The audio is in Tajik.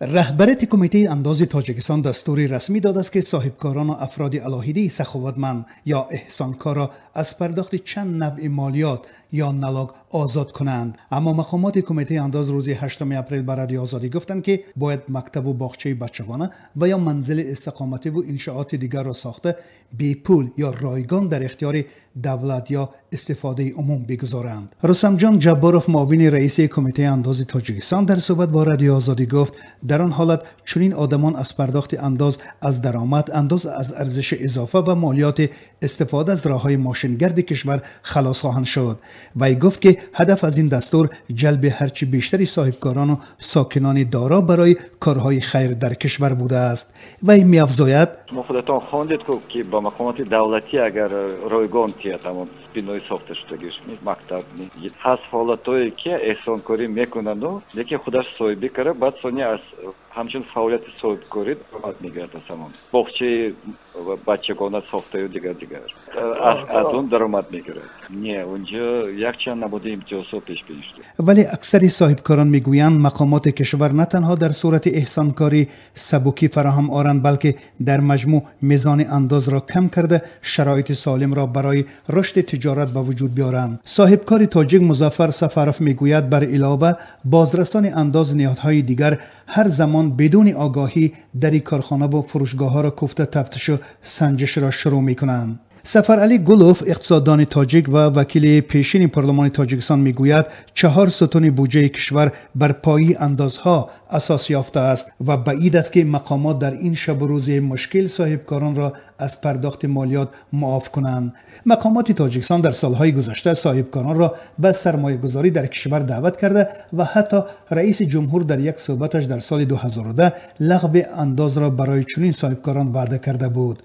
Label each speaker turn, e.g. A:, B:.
A: Раҳбарияти Кумитаи андози Тоҷикистон дастури расмӣ додааст, ки соҳибкорон ва афроди алоҳидаи саховатманд ё эҳсонкорро аз пардохти чанд навъи молиёт ё налог озод кунанд. Аммо мақомоти Кумитаи андоз рӯзи 8 апрел ба Радиои Озодӣ гуфтанд, ки бояд мактабу боғчаи бачагона ва ё манзили истиқомативу иншооти дигарро сохта бепул ё ройгон дар ихтиёри давлат ё истифодаи умум бигузоранд. Рустамҷон Ҷабборов, муовини раиси Кумитаи андози Тоҷикистон, дар суҳбат бо Радиои Озодӣ гуфт, дар он ҳолат чунин одамон аз пардохти андоз аз даромад, андоз аз арзиши изофа ва молиёти истифода аз роҳҳои мошингарди кишвар халос хоҳанд шуд. Вай гуфт, ки ҳадаф аз ин дастур ҷалби ҳарчи бештари соҳибкорону сокинони доро барои корҳои хайр дар кишвар будааст. Вай меафзояд:
B: Шумо худатон хондед, ки ба мақомоти давлатӣ агар ройгон тиҳад, ҳамон бинои сохта шудагиш, мактаб ҳаст, ҳолатҳое ки эҳсонкорӣ мекунанду, лекин худаш соҳибӣ карда, баъд сони аз ҳамчун фаъолияти соҳибкорӣ даромад мегирад, аз ҳамон боғчаи бачагона сохтаю дигар дигар аз он даромад мегирад. Не, унҷо якчанд намуди имтиёзҳо пешбинӣ шуда.
A: Вале аксари соҳибкорон мегӯянд, мақомоти кишвар на танҳо дар сурати эҳсонкорӣ сабукӣ фароҳам оранд, балки дар маҷмӯъ мизони андозро кам карда, шароити солимро барои рушди тиҷорат ба вуҷуд биёранд. Соҳибкори тоҷик Музаффар Сафаров мегӯяд, бар илова бозрасони андоз, ниҳодҳои дигар ҳар замон бидуни огоҳӣ дари корхонаву фурӯшгоҳҳоро куфта, тафтишу санҷишро шурӯъ мекунанд. Сафаралӣ Гулов, иқтисоддони тоҷик ва вакили пешини парлумони Тоҷикистон, мегӯяд, чаҳор сутуни буҷаи кишвар бар пои андозҳо асос ёфтааст ва баъид аст, ки мақомот дар ин шабу рӯзи мушкил соҳибкоронро аз пардохти молиёт муоф кунанд. Мақомоти Тоҷикистон дар солҳои гузашта соҳибкоронро ба сармоягузорӣ дар кишвар даъват карда ва ҳатто раиси ҷумҳур дар як суҳбаташ дар соли 2010 лағви андозро барои чунин соҳибкорон ваъда карда буд.